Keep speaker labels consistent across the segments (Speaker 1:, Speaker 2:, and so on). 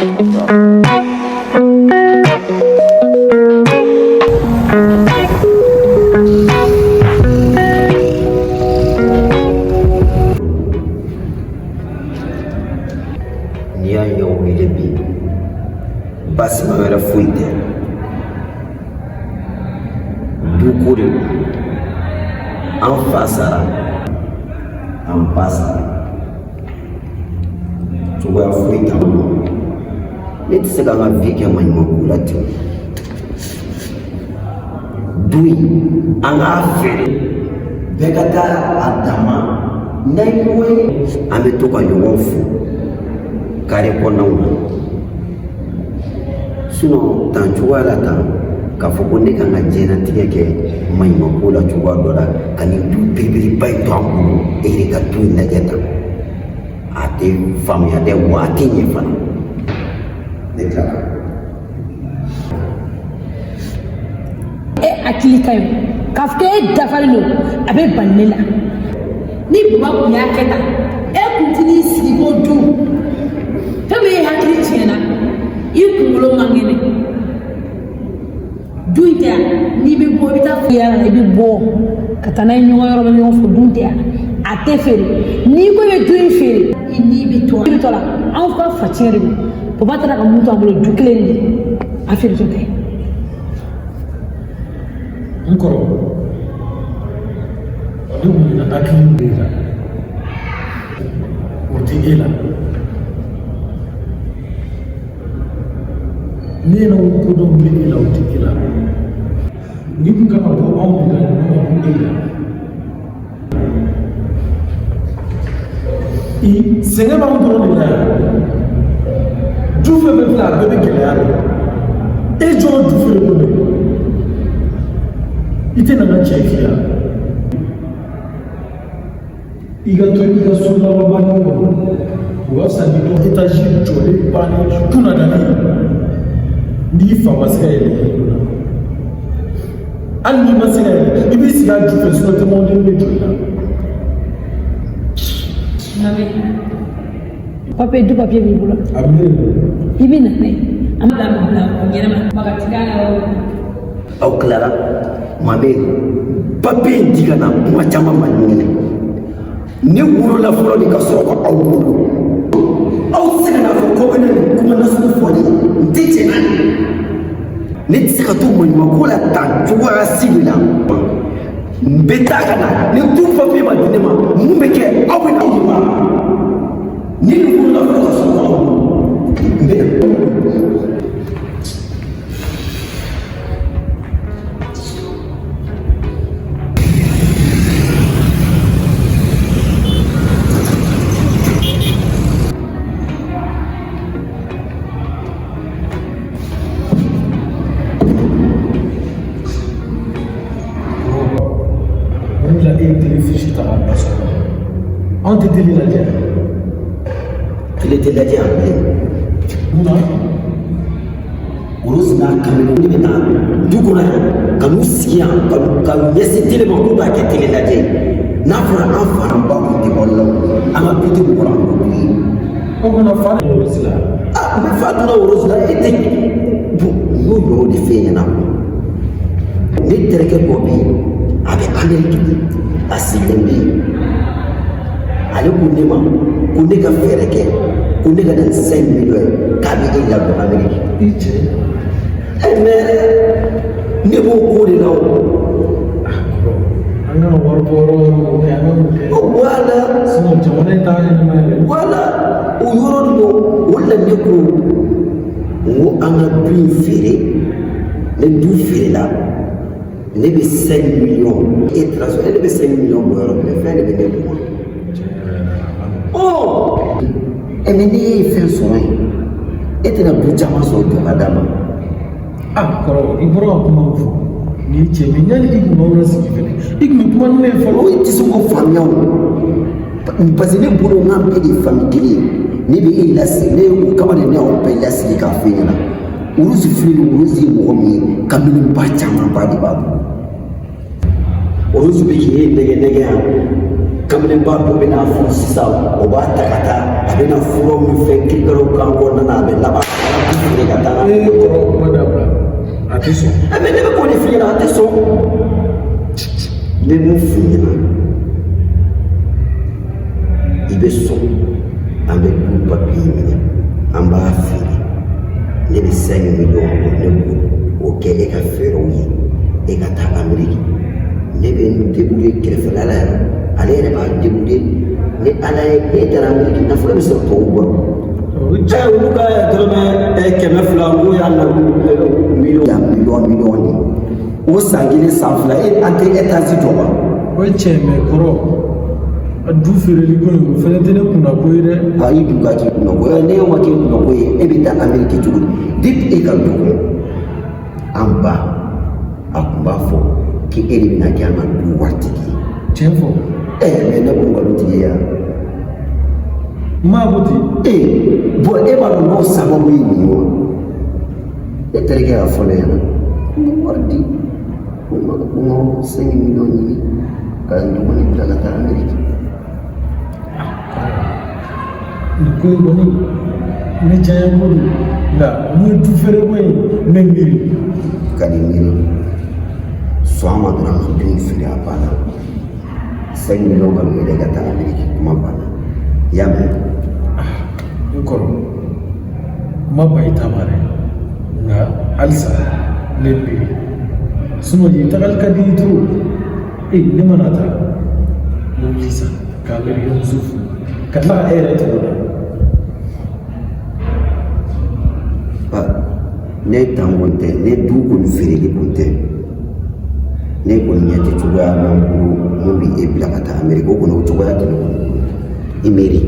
Speaker 1: N'i y'a ye n wele bi, baasima wɛrɛ foyi tɛ, duko de don. An fa sara, an ba sara, cogoya foyi t'an bolo. Ne tɛ se ka n ka vie kɛ maɲumanko la ten. Du in, an k'a feere, bɛɛ ka taa a dama. N'an ye ɲɔgɔn ye, an bɛ to ka ɲɔgɔn fo kare kɔnɔnaw na. Sinon tan cogoya la tan, k'a fɔ ko ne ka n ka diɲɛnatigɛ kɛ maɲumanko la cogoya dɔ la, ka nin du belebeleba in to an bolo, e yɛrɛ ka du in lajɛ tan, a tɛ faamuya dɛ, wa a tɛ ɲɛ fana. Ne tilala.
Speaker 2: E hakili ka ɲi k'a fɔ k'e dafalen don, a bɛ bali ne la. Ni baba tun y'a kɛ tan, e tun tɛn'i sigi ko dun. Fɛn min ye hakili tiɲɛna, i kunkolo man kɛnɛ. Du in tɛ yan, n'i bɛ bɔ, i bɛ taa fo yala la, i bɛ bɔ ka taa n'a ye ɲɔgɔn yɔrɔ, bɛ ɲɔgɔn fo. Dun tɛ yan, a tɛ feere. N'i ko i bɛ du in feere, i ni bɛ to, i bɛ to la. Anw ka facɛn de don. Papa taara ka mun to an bolo? Du kelen de, a feere tɔ tɛ.
Speaker 3: N kɔrɔ, ne kun ɲinɛ hakili b'e la, o tɛ e la. Ne ɲɛna ko kodɔn bɛ e la, o tɛ e la. Ni kun kan ka bɔ anw de la, nin man ka bɔ e la. I sɛgɛn b'anw dɔrɔn de la yan. Du fɛn fɛn filɛ, a bɛɛ bɛ gɛlɛya la. E jɔn du feere ko de, i tɛ na n ka cɛ f'i yan. I ka to i ka so labanbanin kɔnɔ, o ka fisa ni dɔ etazi jɔlen bannen kunnadalen n'i fa ma se ka yɛlɛ i kunna. Hali n'i ma se ka yɛlɛ, i b'i sigi a ju fɛ, sinon tɛmɛnden bɛ jɔ i la.
Speaker 2: Papiye, du papiye b'i bolo?
Speaker 3: A bɛ ne de bolo.
Speaker 2: I bɛ na n'a ye, an bɛ bila o ɲɛnama bagati yɔrɔ.
Speaker 1: Aw tilara, Mohamed, papiye in di ka na. Kuma caman ma ɲini ne wolola fɔlɔ de ka sɔrɔ ka aw wolo. Aw tɛ se ka n'a fɔ ko bɛ ne nin kuma nasugu fɔ ne ye. N tɛ jɛn n'a ye. Ne tɛ se ka to maɲumanko la tan cogoya si de la. N bɛ taa ka na ni du papiye ma di ne ma, mun bɛ kɛ? Aw bɛ na aw de ma ni nin wolola fɔlɔ ka sɔrɔ ka aw wolo. N bɛ na.
Speaker 3: Mun de la e ye tele fiche ta k'a bila so kɔnɔ? Anw tɛ tele lajɛ.
Speaker 1: Tele tɛ lajɛ yan bilen.
Speaker 3: Mun na?
Speaker 1: Rose n'a kamalen de bɛ na du kɔnɔ yan ka n'u sigi yan ka ɲɛsin tele ma k'u b'a kɛ tele lajɛ ye. N'a fɔra an fa an ba kun tɛ balo la, an ka du tɛ mɔgɔ la, an b'o du ye.
Speaker 3: O kɔnɔ fa de Rose la.
Speaker 1: Ah, ne fa donna Rose la, e tɛ bon. N y'o yɔrɔ de f'e ɲɛna. Ne terikɛ dɔ bɛ yen, a bɛ Amérique, a sigilen bɛ yen. Ale ko ne ma ko ne ka fɛɛrɛ kɛ, ko ne ka na ni 5 millions ye, k'a bɛ e ladon Amérique.
Speaker 3: I cɛ.
Speaker 1: Ɛ, mais ne b'o ko de la o.
Speaker 3: An ka wari bɔ yɔrɔ o kɛ, an ka mun kɛ?
Speaker 1: Voilà.
Speaker 3: Sinon jamana in t'a ɲɛnama yɛrɛ.
Speaker 1: Voilà, o yɔrɔ de don. O de la ne ko n ko an ka du in feere. Ni du feerela, ne bɛ 5 millions e transfert. Ne bɛ 5 millions bɔ yɔrɔ min, fɛn de bɛ ne kun. Ɔ ɛ, mais n'i ye fɛn sɔrɔ yen, e tɛna du caman sɔrɔ jɔ ka d'a ma.
Speaker 3: Ah kɔrɔ, i bɔra ka kuma min fɔ nin ye cɛ min, yanni i kun b'aw lasigi fɛnɛ, i kun bɛ kuma ni ne ye fɔlɔ.
Speaker 1: O tɛ se k'o faamuya o, parce que ne bolo n k'an bɛɛ de ye famille kelen ye. Ne bɛ e lasigi, ne o kama de ne y'aw bɛɛ lasigi k'a fɔ e ɲɛna. Rose filɛ nin ye, Rose ye mɔgɔ min ye, kamalenba camanba de b'a bolo. Rose bɛ k'e nɛgɛ nɛgɛ yan, kamalenba dɔ bɛ n'a furu sisan, o b'a ta ka taa, a bɛna furaw ni fɛn kirikaraw k'an kɔnɔna na, a bɛ laban. tɛ sɔn. Ɛ mais ne bɛ k'o de f'i ɲɛna, a tɛ sɔn. N bɛ mun f'i ɲɛna, i bɛ sɔn, an bɛ du papiye minɛ, an b'a feere, ne bɛ 5 miliyɔn bɔ, ne b'o kɛ e ka fɛɛrɛw ye, e ka taa Ameriki. Ne bɛ n débrouiller kɛrɛfɛla la yɛrɛ, ale yɛrɛ b'a débrouiller. Ni Ala ye e taara Ameriki, nafolo bɛ sɔrɔ tɔw bolo.
Speaker 4: Cɛ, olu ka dɔrɔmɛ 200, n k'o y'a na
Speaker 1: miliyɔn miliyɔn miliyɔn de o san kelen san fila, e an tɛ étage jɔ wa?
Speaker 3: O ye tiɲɛ, mais kɔrɔ, a du feereli ko in, o fɛnɛ tɛ ne kunna ko ye dɛ.
Speaker 1: Ayi, du ka k'i kunna ko ye, ne ma k'i kunna ko ye, e bɛ taa Ameriki cogo di? Depuis e ka dɔgɔ, an ba a tun b'a fɔ k'e de bɛna kɛ an ka du waritigi ye.
Speaker 3: Tiɲɛ fɔ.
Speaker 1: Ɛ mais ne ko nkalon tigi ye yan.
Speaker 3: N m'a ko ten.
Speaker 1: Ee, bon, e b'a dɔn n'o sababu ye nin ye wa? Ne terikɛ y'a fɔ ne ɲɛna ko n bɛ wari di, ko n ka 5 miliyɔn ɲini ka n dɔgɔnin bila ka taa Ameriki.
Speaker 3: Nin ko in kɔni, ne diya ko don, nka mun ye du feere ko in ne miiri.
Speaker 1: Ka nin miiri, sɔn a ma dɔrɔn, an ka du in feere, a banna. 5 miliyɔn ka minɛ ka taa Ameriki, kuma banna, i y'a mɛn?
Speaker 3: N kɔrɔ, n ma ban i ta ma dɛ, nka halisa ne miiri, sinon yen tagali ka di n ye trop. Ee, ne mana taa mobili san ka Ameriki muso furu, ka tila ka e yɛrɛ tɔgɔ da.
Speaker 1: Ne tan kɔni tɛ, ne du kɔni feereli kɔni tɛ. Ne kɔni ɲɛ tɛ cogoya b'an bolo mun bɛ e bila ka taa Ameriki, o kɔni o cogoya tɛ ne kɔni bolo. I miiri.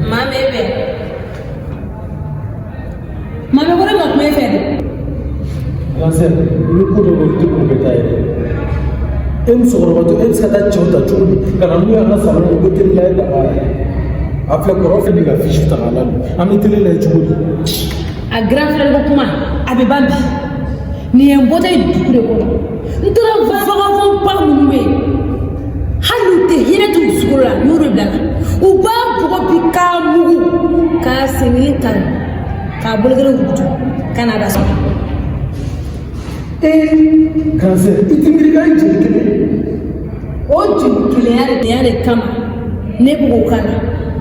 Speaker 2: Maa bɛ bɛn. Maa bɛ ko ne ma kuma e fɛ dɛ.
Speaker 3: Lansɛ, i bɛ ko dɔ kɛ, o tɛ ko kɛta ye dɛ. E musokɔrɔbatɔ, e bɛ se ka taa cɛw ta cogo di ka na n'u y'an ka salon kɔnɔ ko télé lajɛ daba la? A filɛ, kɔrɔ fɛn de ka fiche ta k'a ladon, an bɛ télé lajɛ cogo di?
Speaker 2: A grand frère ko kuma a bɛ ban bi. Nin ye n bɔtɔ ye dugu de kɔnɔ. N taara vagabond ba minnu bɛ yen, hali u tɛ hinɛ t'u dusukolo la, n y'o de bila la. U b'a bugɔ bi k'a mugu, k'a sen kelen kari, k'a bolo kelen wugutu ka n'a da sɔrɔ.
Speaker 3: Ee, Kansɛ, i ti miiri k'a ye jeli kelen?
Speaker 2: O joli kelenya de kama ne bɛ k'o k'a la.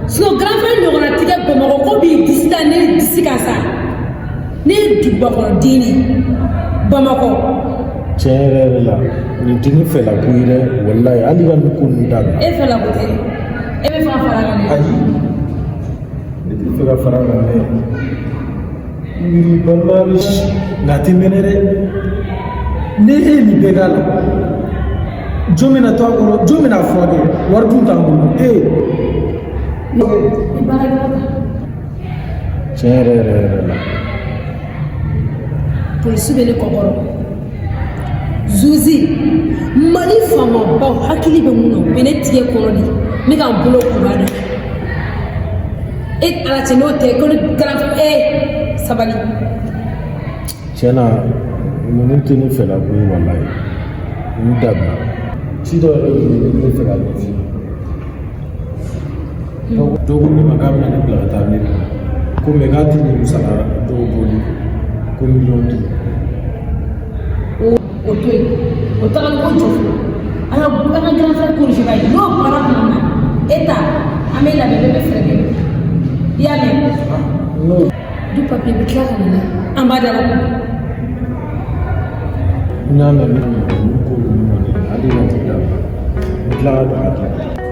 Speaker 2: Sinon grand frère ɲɔgɔnna tɛ kɛ Bamakɔ ko b'i disi da ne disi kan sa. Ne ye duguba kɔnɔ den de ye Bamakɔ.
Speaker 3: Tiɲɛ yɛrɛ yɛrɛ la, nin tɛ ne fɛla ko ye dɛ, walayi, hali ka nin ko ninnu dabila.
Speaker 2: E fɛla ko tɛ, e bɛ fɛ ka fara a kan dɛ.
Speaker 3: Ayi, ne tɛ fɛ ka fara a kan dɛ. Miiri balimaya bɛ si nka a tɛ mɛnɛ dɛ. Ni e ye nin bɛɛ k'a la, jɔn bɛna to a kɔrɔ? Jɔn bɛna a furakɛ? Wari dun t'an bolo. Ee.
Speaker 2: I baarakɛyɔrɔ la.
Speaker 3: Tiɲɛ yɛrɛ yɛrɛ yɛrɛ la.
Speaker 2: Polisi bɛ ne kɔkɔrɔ. Zuzi, Mali faamabaw hakili bɛ mun na, u bɛ ne tigɛ kɔnɔ de, n bɛ ka n bolo kuba da. E Ala cɛ, n'o tɛ ko ne grand frère, e sabali.
Speaker 3: Tiɲɛ na, ninnu tɛ ne fɛla ko ye, walayi. Ninnu dabila. Ci dɔ yɛrɛ tun bɛ ne bɛ fɛ ka ɲɛf'i ye. Dɔ ko ne ma k'a bɛna ne bila ka taa Ameriki, ko mais k'a tɛ ɲɛ musaka dɔw bɔli kɔ, ko 5 miliyɔn.
Speaker 2: O to yen, o tagali ko jɔ fɔlɔ. An ka grand frère corrigé ba ye n'o bɔra tuma min na, e ta an bɛ labɛn, bɛɛ bɛ fɛɛrɛ kɛ. I y'a mɛn? Du papier bɛ tila ka na n'a ye, an b'a da la.
Speaker 3: N y'a mɛn min, ninnu ko ninnu kɔni, hali ka t'u dabila, n bɛ tila ka don a dilan.